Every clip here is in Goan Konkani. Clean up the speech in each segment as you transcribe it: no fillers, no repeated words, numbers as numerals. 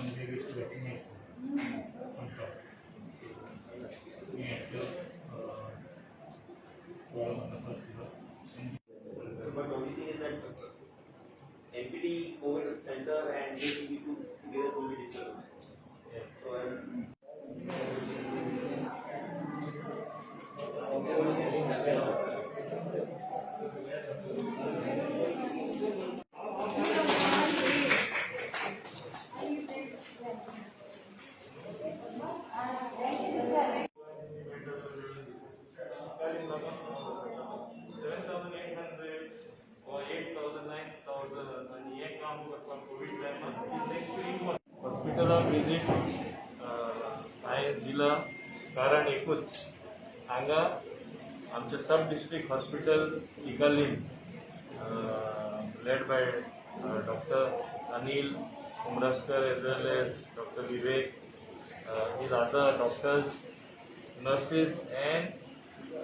Mandir with vaccination on top. So we at the wall on the first floor. So, but the only thing is that MPD COVID center and JCB two together will be different. Yeah. So I'm 7,800 or 8,000, 9,000 आनी हें काम करपाक कोवीड टायमार नेक्स्ट टू हॉस्पिटलाक विजीट हांवें दिला कारण एकूच, हांगा आमचें सब district hospital Chicalim led by Doctor Anil Umraskar as well as Doctor Vivek, his other doctors, nurses and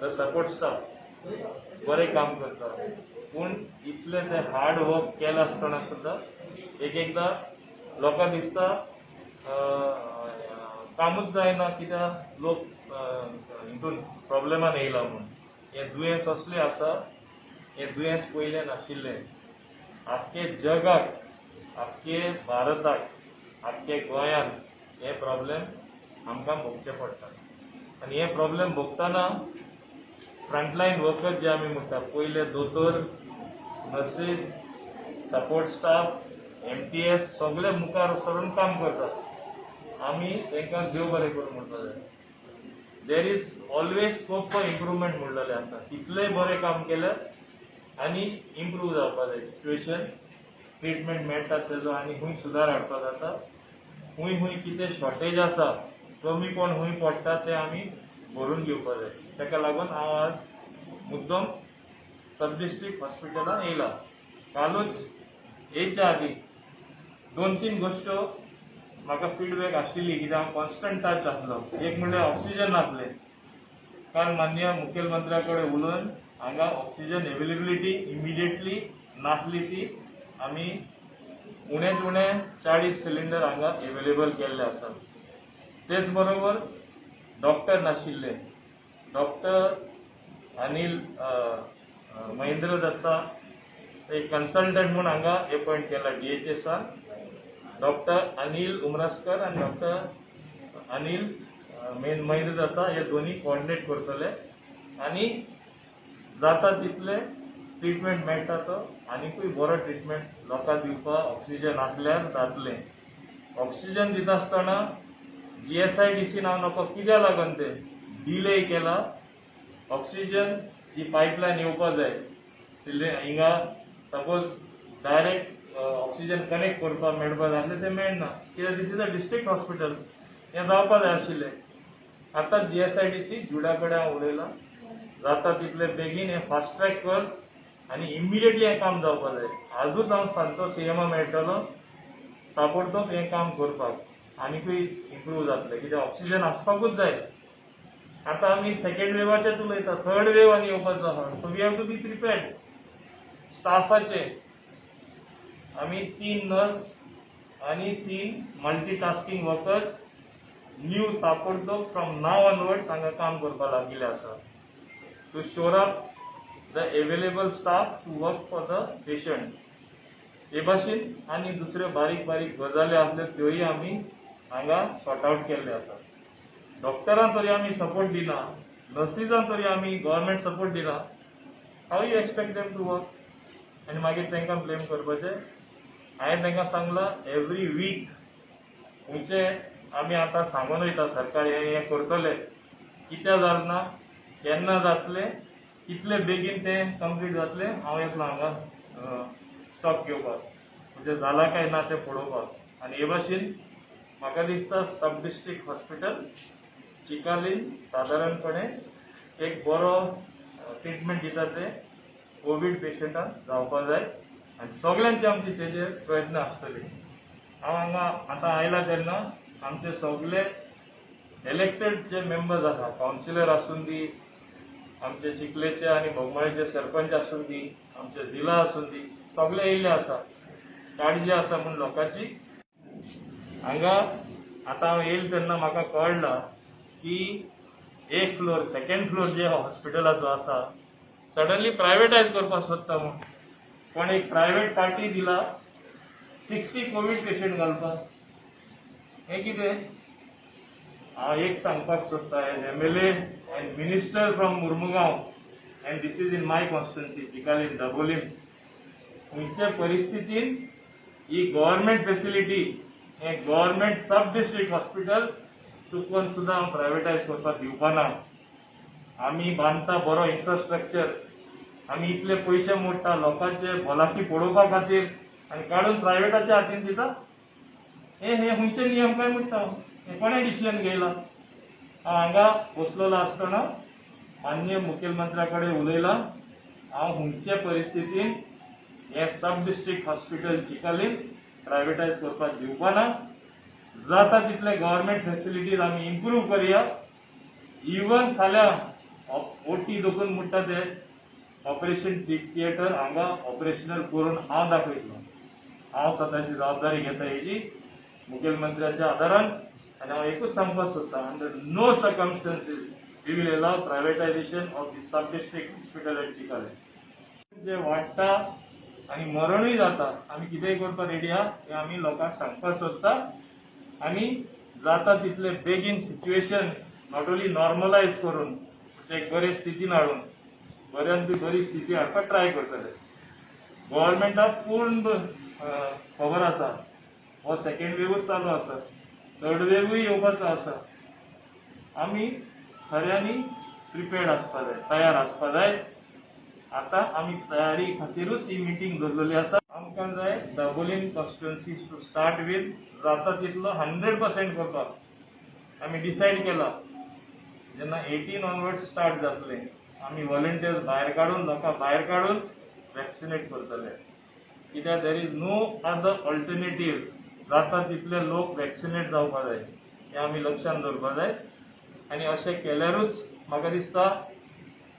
the support staff बरें काम करता. पूण इतलें ते हार्ड वर्क केलें आसतना सुद्दां एक एकदां लोकांक दिसता कामूच जायना, कित्याक लोक हितून प्रॉब्लेमान येयला म्हूण. हें दुयेंस असलें आसा, हें दुयेंस पयलें नाशिल्लें. आख्खे जगाक, आख्खे भारताक, आख्खे गोंयांत हे प्रॉब्लेम आमकां भोगचे पडटा आनी हे प्रॉब्लेम भोगतना फ्रंटलायन वर्कर जे आमी म्हणटा, पयले दोतोर, nurses, support staff, MTS सगळे मुखार सरून काम करतात. आमी तांकां देव बरें करूं म्हणपाक जाय. There is always scope for improvement म्हणलेलें आसा. तितलेंय बरें काम केलें आनी इम्प्रूव जावपाक जाय सिच्युएशन. ट्रिटमेंट मेळटा तेजो आनी खूंय सुदार हाडपाक जाता, खूंय खूंय कितें शॉर्टेज आसा, कमीपण खूंय पडटा तें आमी भरून घेवपाक जाय. ताका लागून हांव आज मुद्दम सब डिस्ट्रिक्ट हॉस्पिटलान येयला. कालूच येयच्या आदीं दोन तीन गोश्टो म्हाका फिडबॅक आशिल्ली, कित्याक हांव कॉन्स्टंट टच आसलो. एक म्हणल्यार ऑक्सिजन नासलें. काल माननीय मुखेलमंत्र्या कडेन उलोवन हांगा ऑक्सिजन एवेलेबिलिटी इमिडिएटली नासली, ती आमी उणेच उणे 40 सिलिंडर हांगा एवेलेबल केल्ले आसात. तेच बरोबर डॉक्टर नाशिल्ले. डॉक्टर अनिल महेंद्र दत्ता एक कन्सल्टंट म्हूण हांगा एपॉयंट केला डीएचएसान. डॉक्टर अनिल उमरास्कर आनी डॉक्टर अनिल महेंद्र दत्ता हे दोन्ही कोऑर्डिनेट करतले आनी जाता तितले ट्रिटमेंट मेळटा तो आनिकूय बरो ट्रिटमेंट लोकांक दिवपाक ऑक्सिजन आसल्यार जातलें. ऑक्सिजन दिता आसतना जीएसआयडीसी हांव नको कित्याक लागून ते डिले केला. ऑक्सिजन जी पायपलायन येवपा जाय, हिंगा सपोज डायरेक्ट ऑक्सिजन कनेक्ट करपाक मेळपा जाय आसलें, तें मेळना कित्याक this is a district hospital. हें जावपा जाय आशिल्लें. आतां जीएसआयडीसी जुडा कडेन हांव उलयलां, जाता तितले बेगीन हें फास्ट ट्रॅक कर आनी इमिडिएटली हें काम जावपा जाय. आजूच हांव सांजचो सीएमा मेळटलो ताबडतोब हें काम करपाक आनिकूय इम्प्रूव जातलें, कित्याक ऑक्सिजन आसपाकूच जाय. आतां आमी सेकंड वेवाचेच उलयता, थर्ड वेव आनी येवपाचो आहा, so we have to be prepared. स्टाफाचे आमी तीन नर्स आनी तीन मल्टीटास्किंग वर्कर्स न्यू ताबडतोब फ्रॉम नाव ऑनवर्ड्स हांगा काम करपाक लागिल्ले आसा to shore up the available staff to work for the patient. हे भाशेन आनी दुसऱ्यो बारीक बारीक गजाली आसल्यो, त्योय आमी हांगा सॉर्ट आउट केल्ले आसात. डॉक्टरां तरी आमी सपोर्ट दिना, नर्सीजां तरी आमी गव्हर्मेंट सपोर्ट दिना, how you expect them to work? आनी मागीर तांकां ब्लेम करपाचें. हांवें तांकां सांगलां, एवरी वीक खंयचे आमी आतां सांगून वयता, सरकार हें हें करतले, कित्याक जालें ना, केन्ना जातलें, कितले बेगीन तें कंप्लीट जातलें. हांव येतलो हांगा स्टॉक घेवपाक, म्हणजे जाला काय ना तें पळोवपाक. आनी हे भाशेन म्हाका दिसता सब डिस्ट्रिक्ट हॉस्पिटल चिकालीन सादारणपणे एक बरो ट्रिटमेंट दिता ते कोवीड पेशंटाक जावपा जाय आनी सगल्यांचे आमचे तेजेर प्रयत्न आसतले. हांव हांगा आतां आयला तेन्ना आमचे सगळे इलेक्टेड जे मेंबर्स आसा, कावन्सिलर आसूं दी, आमचे चिखलेचे आनी बोगमाळेचे सरपंच आसूं दी, आमचे जिला आसूं दी, सगळे येयल्ले आसा. काळजी आसा म्हूण लोकांची. हांगा आतां हांव येयलें तेन्ना म्हाका कळ्ळां की एक फ्लोर, सेकंड फ्लोर जे हॉस्पिटलाचो आसा, सडनली प्रायवेटायज करपाक सोदता म्हूण कोण एक प्रायवेट पार्टी दिला 60 कोवीड पेशंट घालपाक. हें कितें? हांव एक सांगपाक सोदता as MLA and minister from Mormugao, and this is in my constituency, Chicalim, Dabolim, खंयच्या परिस्थितीन ही गव्हर्मेंट फेसिलिटी, हें गव्हर्मेंट सब डिस्ट्रिक्ट हॉस्पिटल चुकोन सुद्दां हांव प्रायवेटायज करपाक दिवपा ना. आमी बांदता बरो इन्फ्रास्ट्रक्चर, आमी इतले पयशे मोडटा लोकांचे भलायकी पळोवपा खातीर आनी काडून प्रायवेटाच्या हातीन दिता. हे हे खंयचे नियम काय म्हणटा हांव? हे कोणें डिसिजन घेयला? हांव हांगा बसलेलो आसतना माननीय मुखेलमंत्र्या कडेन उलयलां. हांव खंयचे परिस्थितीन हें सब डिस्ट्रिक्ट हॉस्पिटल चिकालीम प्रायवेटायज करपाक दिवपा ना. जाता तितले गव्हर्मेंट फेसिलिटीज आमी इम्प्रूव करया. इवन फाल्यां ओटी दोखून म्हणटा ते ऑपरेशन थिएटर हांगा ऑपरेशनल करून हांव दाखयतलो. हांव स्वताची जबाबदारी घेता हेजी मुखेलमंत्र्याच्या आदारान. आनी हांव एकूच सांगपाक सोदता, under no circumstances we will allow privatization of the sub district hospital at Chicalim. जे वाडटा आनी मरणूय जाता, आमी कितेंय करपाक रेडी आहा हें आमी लोकांक सांगपाक सोदता. आनी जाता तितले बेगीन सिच्युएशन not only normalise करून, एक बरे स्थितीन हाडून, बऱ्यान बी बरी स्थिती हाडपाक ट्राय करतले. गव्हर्मेंटाक पूर्ण खबर आसा, हो सेकंड वेवूच चालू आसा, थर्ड वेवूय येवपाचो आसा. आमी खऱ्यांनी प्रिपेर्ड आसपा जाय, तयार आसपा जाय. आतां आमी तयारी खातीरूच ही मिटींग दवरलेली आसा. आमकां जाय Dabolim constituency to start with, जाता तितलो 100% करपाक आमी डिसायड केला. जेन्ना 18 ऑनवर्ड स्टार्ट जातलें, आमी व्हॉलंटियर्स भायर काडून, लोकांक भायर काडून वॅक्सिनेट करतले, कित्याक there is no other alternative. जाता तितले लोक वॅक्सिनेट जावपा जाय हें आमी लक्षांत दवरपा जाय. आनी अशें केल्यारूच म्हाका दिसता,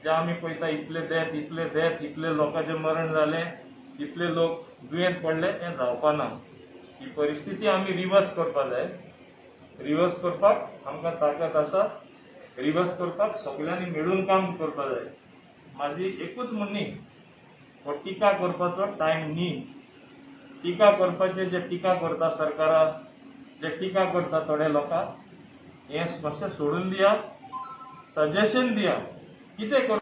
जे आमी पळयता इतले डेथ, इतले डेथ, इतले लोकांचें मरण जालें, इतले लोक दुयेंत पडले, हें जावपा ना. ही परिस्थिती आमी रिवर्स करपा जाय. रिवर्स करपाक आमकां ताकद आसा. रिवर्स करपाक सगल्यांनी मेळून काम करपा जाय. म्हाजी एकूच म्हणणी, हो टिका करपाचो टायम न्ही. टिका करपाचे, जे टिका करता सरकारा, जे टिका करता थोडे लोकांक, हें मातशें सोडून दिया. सजेशन दिया कितें कर.